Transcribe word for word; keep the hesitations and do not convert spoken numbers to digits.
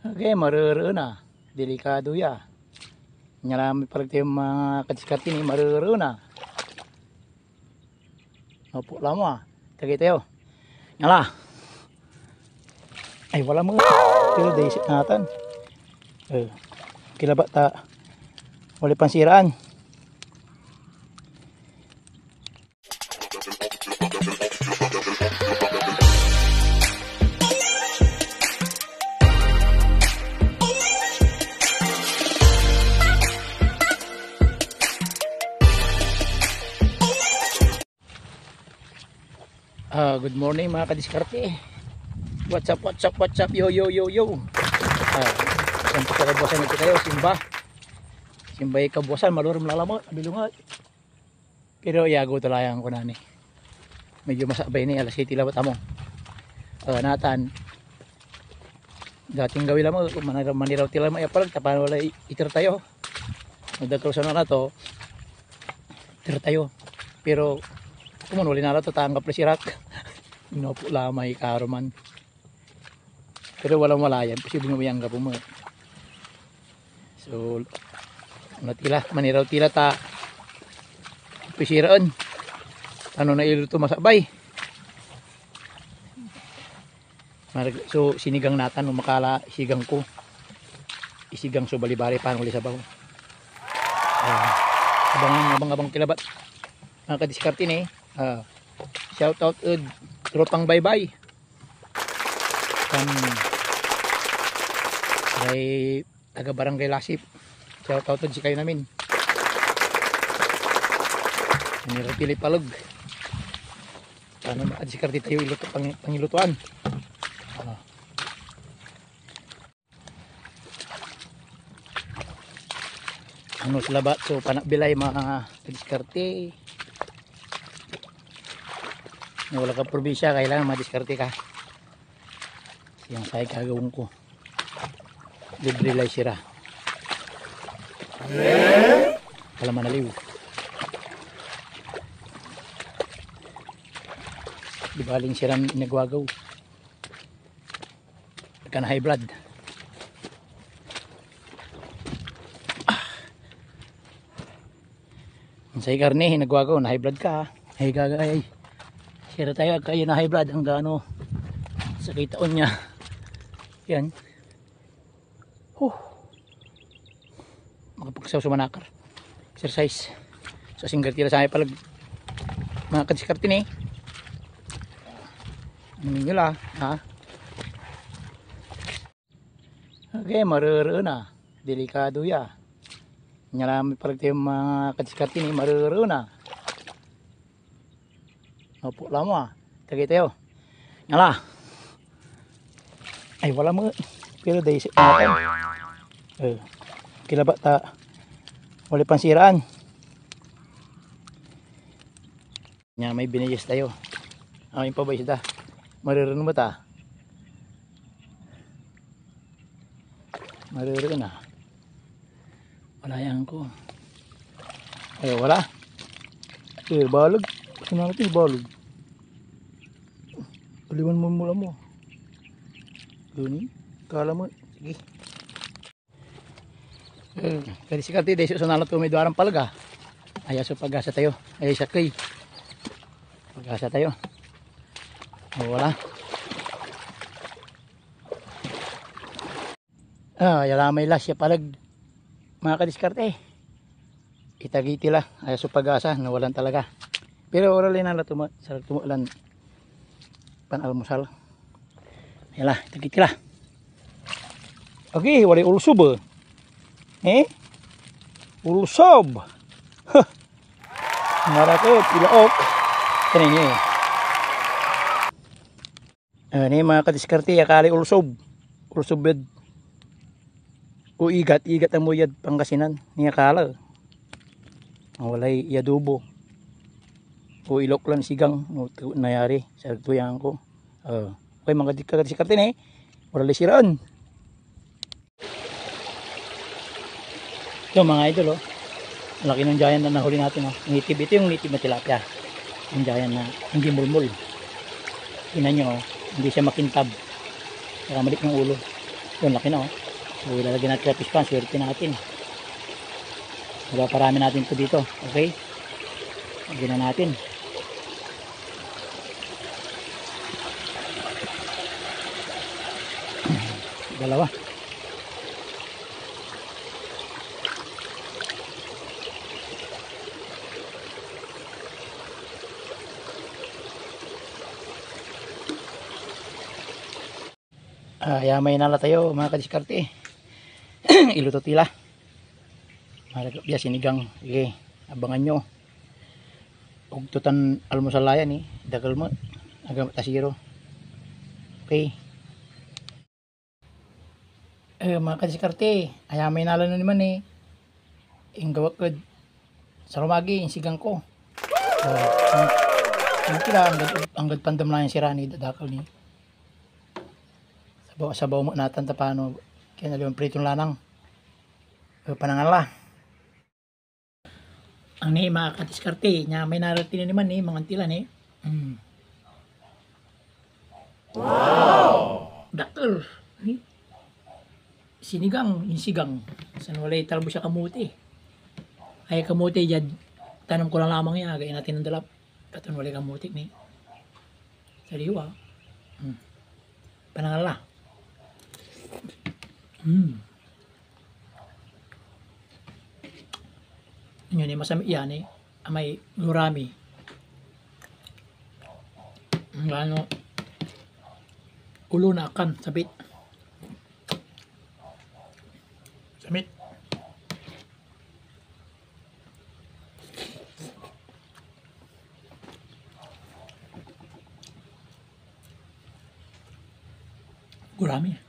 Okay, marereen a. Delikado ya. Nia la may parag tayo mga kadiskarte ni, marereen a. Opo, lamo a. Tagay tayo. Nia la. Ay, wala mo. Pero day isip natan. Eh, kilabat ta. Wala pansiraan. Ah, good morning, mga kadiskarte. What's up, what's up, what's up? Yo, yo, yo, yo. Ah, siyempre sa kabuasan ito kayo, simba. Simbay kabuasan, malorum lalaman, abilongan. Pero iyago to layan ko na ni. Medyo masabay ni, alas siyete labat amo. Ah, natan. Dating gawi laman, maniraw, maniraw ti laman, ya palag, tapan wala i-, iter tayo. Nadakel so na to, iter tayo. Pero, kumun, wala na to, tanggap na sirak. Inopo lamay, karuman. Pero walang wala yan. Posible mo yan gapo mo. So, ano tila, maniraw tila ta pisiraan. Ano na iluto masabay. Mar-, so, sinigang natan, no makala, isigang ko. Isigang so balibali, paano ulit sabaw. Ah, abang, abang, abang kilabat. Mga kadiskarte ni, ah, shout out ed Tropang Baybay. Kan, ay, taga Barangay Lasip. Shout out ed sikayon amin. Nira pili palog. Ano, adiskarte tayo iluto, pang-, pangilutuan. Ah. Ano sa labat? So, panakbilay, mga kadiskarte. No, wala ka probinsya, kailangan madiskarte ka. Yan say gagawin ko. Libre lay sira. Kala manaliw. Di baling siran inagwagaw. Ka na high blood. Say karne, nagwa ko, na high blood ka. Ay, gaga, ay. Share tayo, kayo na high blood, hanggang ano, sa kitaon niya. Yan. Huh. Makapagsaw sa manakar. Exercise. So, asingger tila sa may palag. Mga kadiskarte ni. Ano nyo la, ha? Okay, marereen a. Delikado ya. Nia la may parag tayo mga kadiskarte ni, marereen a. Opo, lamo a. Tagay tayo. Nia la. Ay, wala mo. Pero day isip natan. Eh, kilabat ta. Wala pansiraan. Nia may binayes tayo. Ah, yung pabayes da. Marereen mo ta. Marereen a. Wala yan ko. Ay, wala. Eh, balag. Gusto na natin balag. Paliwan mo mula mo. Gani. Kala mo. Sige. Eh, kadiskarte, dahil sa nalato may duaran palga. Aya so pag-asa tayo. Ay, sakay. Pag-asa tayo. Oh, wala. Ah, yala may las ya palag. Mga kadiskarte. Itagi tila. Aya so pag-asa. Nawalan talaga. Pero oral na la tuma-, sarag tumalan. Pan-almusal. Yala, itagi tila. Okay, walay ulsob, eh. Eh? Ulsob. Huh. Marakep, ilaok. Kanini, eh. Ah, ni mga kadiskarte, akala ulsob. Ulsob ed o igat, igat amo yad Pangasinan. Ni akala. Walay iadobo. O ilok lan sigang, no, tu-, nayari. Sarag tuyangan ko. Ah, okay, mga di-, kadiskarte ni. Wala lay siraan. Ito, mga idol, oh. Malaki ng giant na nahuli natin, oh. Native, ito yung native na tilapia. Yung giant na hindi mulmol. Tingnan nyo, oh. Hindi siya makintab. Saka maliit yung ulo. Yun, laki na, oh. So, ilalagay natin sa fish pond, swerte natin. Diba, parami natin to dito. Okay? Lagyan na natin. Dalawa. Ah, ya may nala tayo, mga kadiskarte. Iluto tila. Maragap ya sinigang. Sige, abangan nyo. Ugto tan almusal la yan, eh. Dakel met. Agam tasiro. Okay. Eh, mga kadiskarte, aya may nala na naman, eh. Inggawak ed salomagi, insigang ko. Oh, ang, ang tila, anggad, anggad pandem la yan si Rani, dadakel ni. Sabaw, sabaw mo natan ta pano, kaya naliwan priton lanang. Eh, panangan la. Ang ni, mga kadiskarte, nia may nala tila naman ni, mangan tila ni. Mm. Wow! Dakel. Ni? Sinigang, insigang. San walay talbos ya kamote. Ay, kamote, diad tanem ko la lamang ya, agay natin ng dalap. Katon walay kamote ni. Sariwa. Hmm. Panangan la. Hmm. Yun, eh, masamit yan, eh. Amay gurami. Ang ano, ulo na akan, sabit. Samit. Gurami.